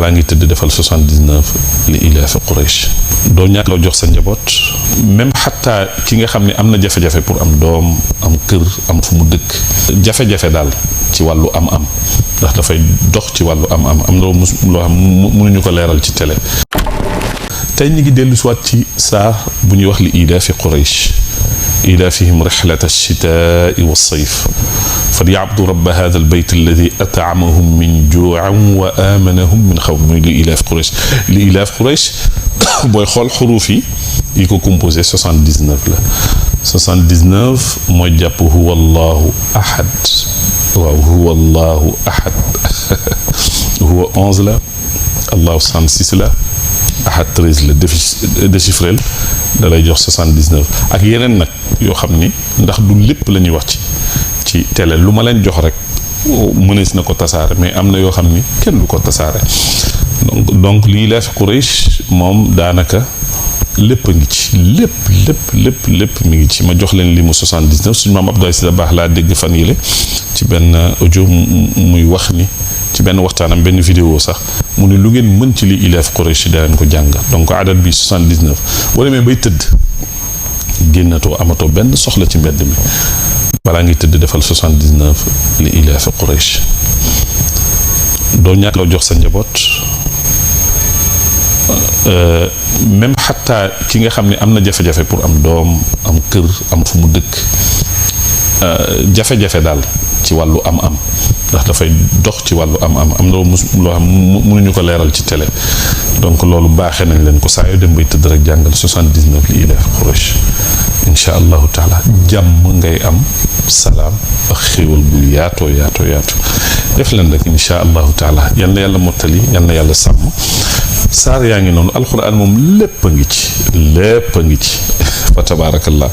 balaa ngi tëdd defal 79 li ilaafi Quraysh. doo ñàkk loo jox sa njaboot même xataa ki nga xam ne am na jafe-jafe pour am doom am kër am fu mu dëkk jafe-jafe daal ci wàllu am-am ndax dafay dox ci wàllu am-am am na loo xam mënuñu ko leeral ci télé. tey ñu ngi dellu si waat ci saar bu ñuy wax li ilaafi Quraysh ilaafihim rixlata alchitaai walsayf falyacbudu rabba hada albayt alladi at'amahum min juu'in wa aamanahum min xawf. muy li ilaafi Quraysh. li ilaafi Quraysh booy xool xuruuf yi ko composé 79 la 79 mooy jàpp huwa allahu ahad. waaw huwa allahu ahad huwa 11 la allahu 66 la ahad 13 la déchiffré da lay jox 79 ak yeneen nag yoo xam ni ndax du lépp la ñuy wax ci télé lu ma leen jox rek mënees na ko tasaare mais am na yoo xam ni kenn du ko tasaare donc lii laa fi Quraysh moom daanaka lépp a ngi ci lépp mi ngi ci. ma jox leen li mu 79 suñu maam Abdoulaye Sy Dabakh laa dégg fan yile ci benn audio muy wax ni ci benn waxtaanam benn vidéo sax mu ne lu ngeen mën ci li ilaaf Quraysh daa leen ko jàng. donc adat bi 79 boo demee bay tëdd génnatoo amatoo benn soxla ci mbedd mi balaa ngi tëdd defal 79 li ilaaf Quraysh. doo ñàkk loo jox sa njaboot même xataa ki nga xam ne am na jafe-jafe pour am doom am kër am fu mu dëkk jafe-jafe daal ci wàllu am-am ndax dafay dox ci wàllu am-am am na loo xam mënuñu ko leeral ci télé. donc loolu baaxee nañ leen ko saa yoo dem bay tëdd rek jàngal 79 li ilaaf Quraysh incha allahu taala jàmm ngay am salaam ak xéwal bu yaatoo def leen rek incha allahu taala yal na yàlla mottali yal na yàlla sàmm. saar yaa ngi noonu alquran moom lépp a ngi ci fa tabaarakallah.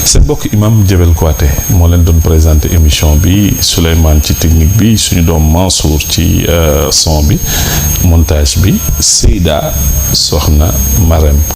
seen mbokk imam Jabel Kouyaté moo leen doon présenté émission bi Souleymane ci technique bi suñu doom Mansour ci son bi montage bi Seyda Soxna Marème.